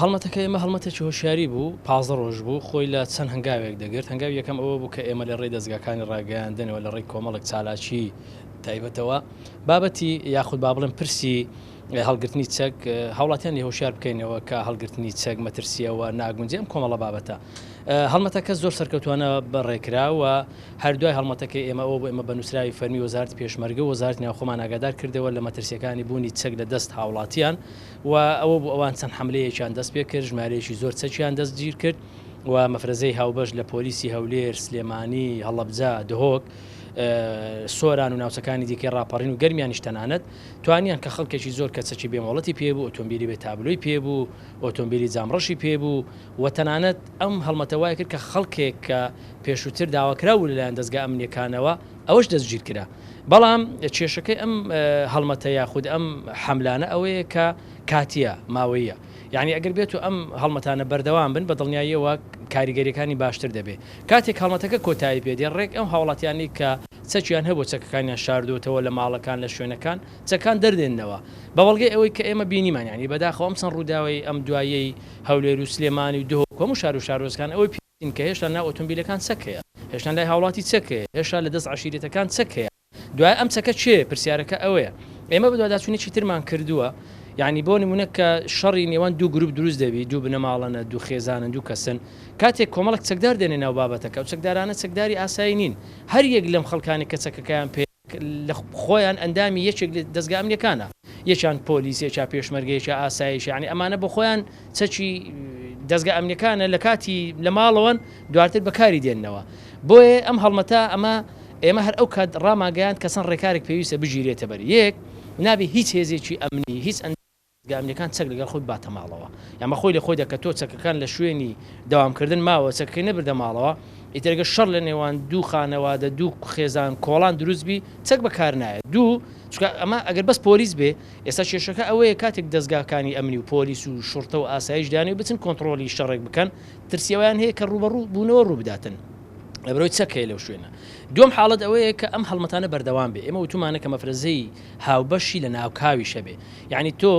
هەڵمەتەکە ئێمە هەڵمەتێکی هۆشیاری بوو 15 ڕۆژ بوو خۆی لە چەند هەنگاوێک دەگرت هەنگاوی یەکەم ئەوە بوو کە ئێمە لە ڕێی دەزگاکانی ڕاگەیاندنەوە لە ڕێی کۆمەڵێک چالاکی تایبەتەوە بابەتی یاخود با بڵێم پرسی هەڵگرتنی چەک هاوڵاتیان لێ هۆشیار بکەینەوە کە هەڵگرتنی چەک مەترسیەوە ناگونجێ ئەم کۆمەڵە بابەتە هەڵمەتەکە زۆر سەرکەوتوانە بەڕێکرا و هەر دوای هەڵمەتەکەی ئێمە ئەوە بوو ئێمە بە نووسراوی فەرمی وەزارەتی پێشمەرگە و وەزارەتی ناوخۆمان ئاگادار کردەوە لە مەترسییەکانی بوونی چەک لە دەست هاوڵاتیان و ئەوە بوو ئەوان چەند حەملەیەکیان دەست پێ کرد، ژمارەیەکی زۆر چەکیان دەستگیر کرد و مەفرەزەی هاوبەش لە پۆلیسی هەولێر، سلێمانی، هەڵەبجە، دهۆک، سۆران و ناوچەکانی دیکەی ڕاپەڕین و گەرمیانیش تەنانەت توانیان کە خەڵکێکی زۆر کە چەکی بێ مۆڵەتی پێ بوو، ئۆتۆمبیلی بێ تابلۆی پێ بوو، ئۆتۆمبیلی جامڕەشی پێ بوو و تەنانەت ئەم هەڵمەتە وای کرد کە خەڵکێک کە پێشووتر داواکراو بوو لەلایەن دەزگا ئەمنییەکانەوە ئەوەش دەستگیرکرا. بەڵام کێشەکەی ئەم هەڵمەتە یاخود ئەم حەملانە ئەوەیە کە کاتییە، ماوەییە. یانی ئەگەر بێتو ئەم هەڵمەتانە بەردەوام بن بە دڵنیاییەوە کاریگەرییەکانی باشتر دەبێ. کاتێک هەڵمەتەکە کۆتایی پێ دێ ڕێک ئەم هاوڵاتیانەی کە چەکیان هەبوو چەکەکانیان شاردۆتەوە لە ماڵەکان لە شوێنەکان چەکان دەردێننەوە. بە بەڵگەی ئەوەی کە ئێمە بینیمان یانی بەداخەوە ئەم چەند ڕووداوەی ئەم دواییەی هەولێر و سلێمانی و دهۆک و هەموو شار و شارۆچکان ئەوەی پێ کە هێشتا ناو ئۆتۆمبیلەکان چەک هەیە، هێشتا لای هاوڵاتی چەک هەیە، هێشتا لە دەست عەشیرەتەکان چەک هەیە. دوای ئەم چەکە کێیە؟ پرسیارەکە ئەوەیە. ئێمە بەدواداچوونێکی ترمان کردووە، یانی بۆ نموونە کە شەڕی نێوان دوو گروپ دروست دەبی، دوو بنەماڵەنە، دوو خێزانن، دوو کەسن، کاتێک کۆمەڵێک چەکدار دێنە ناو بابەتەکە، ئەو چەکدارانە چەکداری ئاسایی نین، هەر یەک لەم خەڵکانەی کە چەکەکەیان پێ لە خۆیان ئەندامی یەکێک لە دەزگا ئەمنیەکانە یەکیان پۆلیس یەکیا پێشمەرگە یەکیا ئاسایش یانی ئەمانە بۆ خۆیان چەکی دەزگا ئەمنیەکانە لە کاتی لە ماڵەوەن دواتر بەکاری دێننەوە بۆیە ئەم هەڵمەتە ئەمە ئێمە هەر ئەو کات ڕامانگەیاند کە چەند ڕێکارێک پێویستە بگیرێتە بەر یەک نابێ هیچ هێزێکی ئەمنی هیچ دەزگا ئەمنیەکان چەک لەگەڵ خۆی بباتە ماڵەوە یان بە خۆی لە خۆیدا کە تۆ چەکەکان لە شوێنی دەوامکردن ماوە چەکەکەی نەبردە ماڵەوە ئیتر گەر شەڕ لە نێوان دوو خانەوادە دوو خێزان کۆڵان دروست بی چەک بەکار نایەت دوو چونکە ئەمە ئەگەر بەس پۆلیس بێ ئێستا کێشەکە ئەوەیە کاتێک دەزگاکانی ئەمنی و پۆلیس و شوڕتە و ئاسایش دەیانەوێت بچن کۆنتڕۆڵی شەڕێک بکەن ترسی ئەوەیان هەیە کە ڕووبەڕوو بوونەوە ڕووبداتن لەبەرئەوەی چەک هەیە لەو شوێنە دووەم حاڵەت ئەوەیە کە ئەم هەڵمەتانە بەردەوام بێ ئێمە وتومانە کە مەفرەزەی هاوبەشی لە ناوکاویش هەبێ یانی تۆ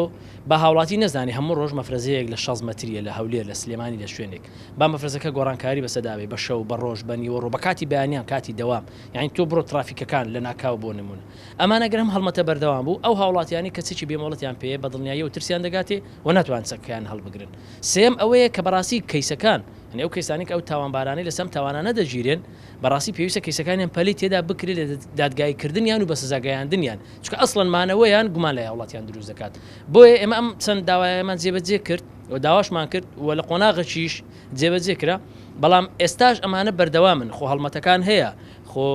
با هاوڵاتی نەزانێ هەموو ڕۆژ مەفرەزەیەک لە 60 مەتریە لە هەولێر لە سلێمانی لە شوێنێک با مەفرەزەکە گۆڕانکاری بەسەدا بێ بە شەو بە ڕۆژ بە نیوەڕۆ بە کاتی بەیانیان کاتی دەوام یانی تۆ بڕۆ ترافیکەکان لە ناکاو بۆ نمونە ئەمانە گەر ئەم هەڵمەتە بەردەوام بوو ئەو هاوڵاتیانەی کە چەکی بێ مۆڵەتیان پێیە بە دڵنیاییەوە ترسیان دەگاتێ و ناتوانن چەکەکەیان هەڵبگرن سێیەم ئەوەیە کە بەڕاستی کەیسەکان یانی ئەو کەیسانەی کە ئەو تاوانبارانەی لەسەر ئەم تاوانانە دەگیرێن بەڕاستی پێویستە کەیسەکانیان پەلەی تێدا بکرێت لە دادگایی کردنیان و بە سزا گەیاندنیان چونکە ئەسڵەن مانەوەیان گومان لای هاوڵاتیان دروست دەکات بۆیە ئێمە ئەم چەند داوایەمان جێبەجێ کرد و داواشمان کرد و لە قۆناغەکیش جێبەجێ کرا بەڵام ئێستاش ئەمانە بەردەوامن خۆ هەڵمەتەکان هەیە خۆ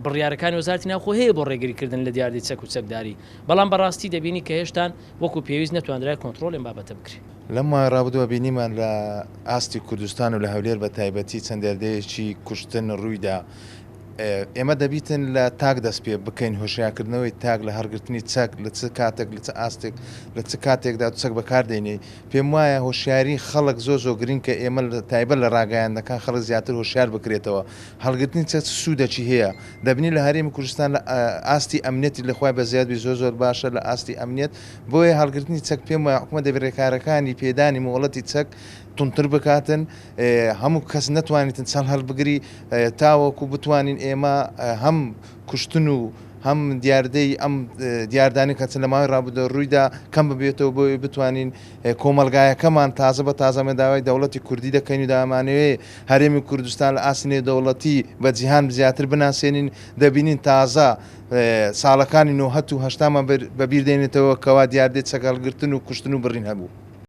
بڕیارەکانی وەزارەتی ناوخۆ هەیە بۆ ڕێگریکردن لە دیاردەی چەک و چەکداری بەڵام بەڕاستی دەبینی کە هێشتان وەکو پێویست نەتواندرا کۆنتڕۆڵی ئەم بابەتە بکرێت. لەم ماوەی ڕابردووە بینیمان لە ئاستی کوردستان و لە هەولێر بە تایبەتی چەند دیاردەیەکی کوشتن ڕوویدا. ئێمە دەبیتن لە تاک دەست پێ بکەین هۆشیارکردنەوەی تاک لە هەڵگرتنی چەک لە چ کاتێک لە چ ئاستێک لە چ کاتێکدا چەک بەکار دێنی. پێم وایە هۆشیاری خەڵک زۆر زۆر گرنکە ئێمە لە تایبەت لە ڕاگەیاندنەکان خەڵک زیاتر هۆشیار بکرێتەوە هەڵگرتنی چەک چ سوودەکی هەیە دەبینی لە هەرێمی کوردستان لە ئاستی ئەمنیەتی لە خوای بەزیاد بی زۆر زۆر باشە لە ئاستی ئەمنیەت بۆیە هەڵگرتنی چەک پێم وایە حکومەت دەبێت رێکارەکانی پێدانی مۆڵەتی چەک توندتر بکاتن هەموو کەس نەتوانیتن چەڵ هەڵبگری تاوەکو بتوانین ئێمە هەم کوشتن و هەم دیاردەی ئەم دیاردانی کە لە ماوەی ڕابردوو ڕوویدا کەم ببێتەوە بۆی بتوانین کۆمەڵگایەکەمان تازە بە تازە ئەمە داوای دەوڵەتی کوردی دەکەین و دەمانەوێ هەرێمی کوردستان لە ئاستی نێودەوڵەتی بە جیهان زیاتر بناسێنین دەبینین تازە ساڵەکانی نۆهەت و هەشتامان بە بیر دێنێتەوە کەوا دیاردەی چەک هەڵگرتن و کوشتن و بڕین هەبوو.